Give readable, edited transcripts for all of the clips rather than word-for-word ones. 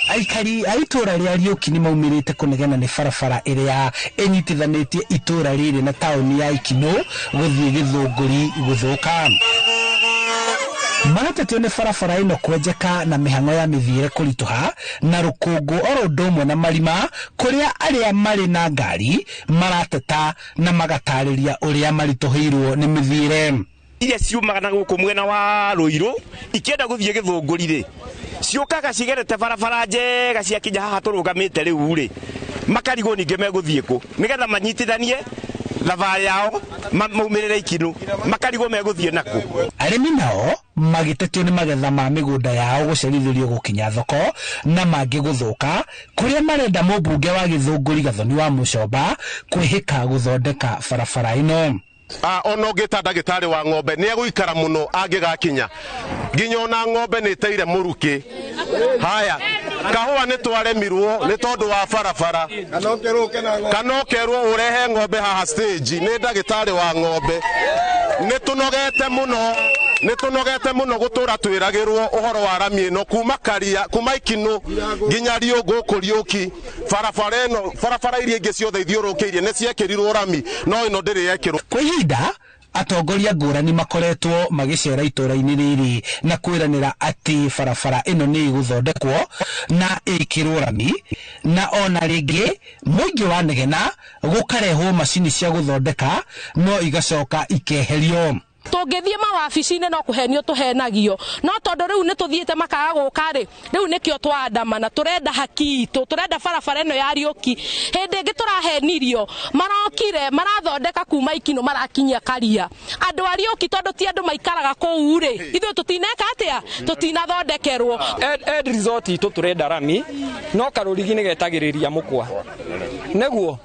Aikari a itũra rĩa Riũki nĩ maumĩrĩte kũnegena nĩ barabara ĩrĩa ĩnyitithanĩtie itũra rĩrĩ na taũni ya Ikinũ gũthiĩ Gĩthũngũri gũthũka. Maratetio nĩ barabara ĩno kwenjeka na mĩhang'o ya mĩthiĩre kũritũha na rũkũngũ oro ũndũ ũmwe na marima, kũrĩa arĩa marĩ na ngari marateta na magatarĩria ũrĩa maritũhĩirwo nĩ mĩthiĩre. Iria ciumaga na gũkũ mwena wa Rũirũ ikĩenda gũthiĩ Gĩthũngũri rĩ, ciũkaga cigerete barabara njega, ciakinya haha tũrũgamĩte rĩu rĩ, makarigwo ningĩ megũthiĩ kũ nĩgetha manyitithanie thabarĩ yao maumĩrĩre Ikinũ, makarigwo megũthiĩ nakũ. Arĩmi nao magĩtetio nĩ magetha ma mĩgũnda yao gũcerithĩrio gũkinya thoko na mangĩ gũthũka, kũrĩa marenda mũmbunge wa Gĩthũngũri Gathoni wa Mũcomba kwĩhĩka gũthondeka barabara ĩno. Ona ũngĩta ndagĩtarĩ wa ng'ombe nĩ egũikara mũno angĩgakinya, nginya ona ng'ombe nĩ ĩteire mũrukĩ. Haya, kahũa nĩ twaremirwo nĩ tondũ wa barabara, kana ũkerwo ũrehe ng'ombe haha stage nĩ ndagĩtarĩ wa ng'ombe. Nĩ tũnogete mũno, nĩ tũnogete mũno gũtũra twĩragĩrwo ũhoro wa rami ĩno kuma Karia, kuma Ikinũ nginya gũkũ Riũki. Barabara ĩno, barabara iria ingĩ ciothe ithiũrũrũkĩirie nĩ ciekĩrirwo rami, no ĩno ndĩrĩ yekĩrwo. Kwa ihinda atongoria ngũrani makoretwo magĩcera itũra-inĩ rĩrĩ na kwĩranĩra atĩ barabara ĩno nĩ ĩgũthondekwo na ĩkĩrwo rami, na ona rĩngĩ mũingĩ wa negena gũkarehwo macini cia gũthondeka no igacoka ikeherio. Tũngĩthiĩ mawabici-inĩ no kũhenio tũhenagio, no tondũ rĩu nĩ tũthiĩte makaga gũka rĩ, rĩu nĩkĩo twaandamana. Tũrenda haki itũ, tũrenda barabara ĩno ya Riũki. Hĩndĩ ĩngĩ tũrahenirio, marokire marathondeka kuma Ikinũ marakinyia Karia. Andũ a Riũki, tondũ ti andũ maikaraga kũu rĩ, ithuĩ tũtineka atĩa? Tũtinathondekerwo. End result itũ tũrenda rami, no karũrigi nĩ getagĩrĩria mũkwa nĩguo.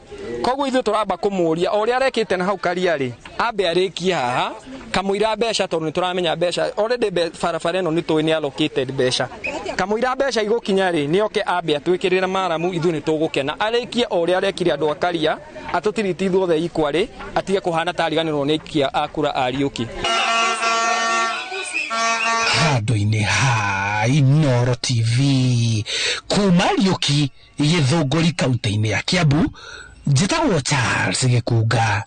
Koguo ithuĩ tũramba kũmũria o ũrĩa arekĩte na hau Karia rĩ, ambe arĩkie haha kamũira mbeca, tondũ nĩ tũramenya mbeca already barabara ĩno nĩ tũĩ nĩ allocated mbeca. Kamũira mbeca igũkinya rĩ, nĩ oke ambe atwĩkĩrĩre maramu, ithuĩ nĩ tũgũkena. Arĩkie o ũrĩa arekire andũ a Karia, atũtiriti ithuothe ikwarĩ, atige kũhana ta ariganĩrwo nĩ aikia a kura a Riũki. Handũ-inĩ ha Inooro TV kuma Riũki, Gĩthũngũri, kaunti-inĩ ya Kiambu, njĩtagwo Charles Gĩkunga.